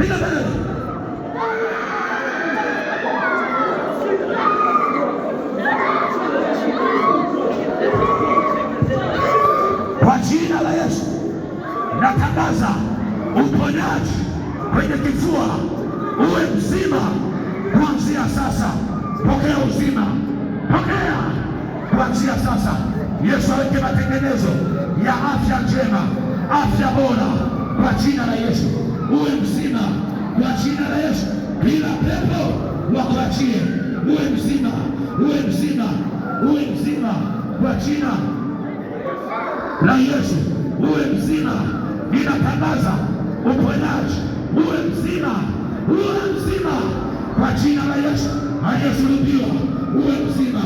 Piga kelele. Kwa jina la Yesu natangaza uponyaji kwenye kifua, uwe mzima kuanzia sasa. Pokea uzima, pokea kuanzia sasa. Yesu aweke matengenezo ya afya njema, afya bora kwa jina la Yesu. Uwe mzima kwa jina la Yesu, bila pepo wakuachie. Uwe mzima, uwe mzima, uwe mzima kwa jina la Yesu, uwe mzima. Ninatangaza uponyaji, uwe mzima, uwe mzima kwa jina la Yesu aliyesulubiwa, uwe mzima,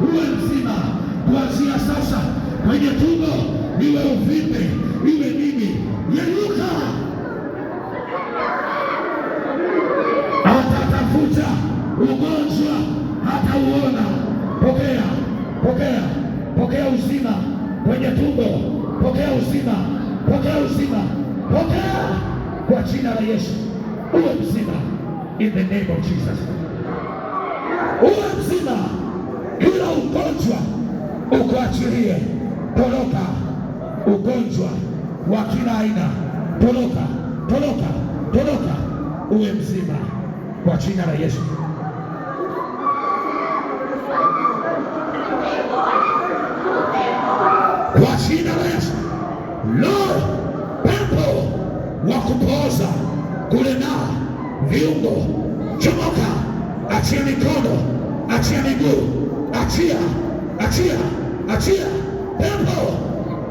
uwe mzima kuanzia sasa. Kwenye tumbo iwe uvimbe, iwe nini, yeyuka. Atatafuta ugonjwa hatauona. Pokea, pokea, pokea uzima kwenye tumbo, pokea uzima, pokea uzima, pokea kwa jina la Yesu, uwe mzima in the name of Jesus, uwe mzima. Kila ugonjwa ukuachilie, toroka ugonjwa wa kila aina, toroka, toroka, toroka, uwe mzima kwa jina la Yesu. Kwa jina la Yesu. Lord, pepo wa kupooza, kulemaa viungo, chomoka, achia mikono, achia miguu, achia, achia, achia. Pepo,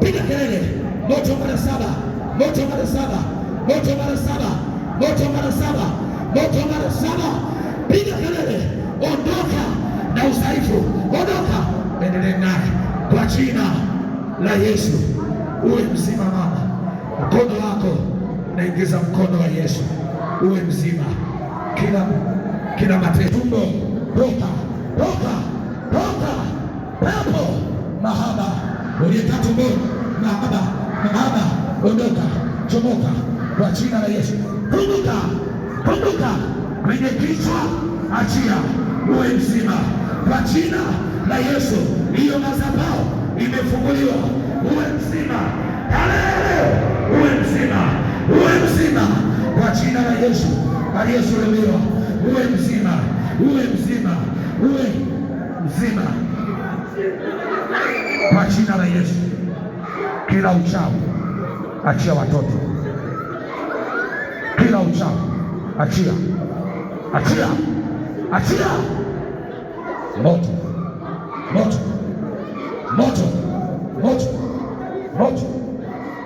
piga kelele, moto mara saba, moto mara saba, moto mara saba, moto mara saba, moto mara saba, piga kelele, ondoka na udhaifu, ondoka, endelee naye kwa jina la Yesu. Uwe mzima mama, mkono wako naingiza mkono wa Yesu, uwe mzima. Kila matetumbo, toka, toka, toka, pepo mahaba uliyekaa tumboni, mahaba, mahaba, ondoka, chomoka kwa jina la Yesu. Kumbuka, kumbuka kwenye kichwa, achia, uwe mzima kwa jina la Yesu. Hiyo madhabahu imefunguliwa, uwe mzima tarehe, uwe mzima, uwe mzima kwa jina la Yesu aliyesulubiwa, uwe mzima, uwe mzima, uwe mzima kwa jina la Yesu. Kila uchawi achia watoto, kila uchawi achia, achia, achia, moto, moto, moto, moto, moto,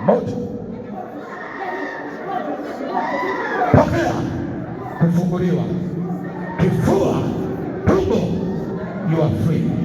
moto, pokea kufunguliwa, kifua, tumbo, you are free.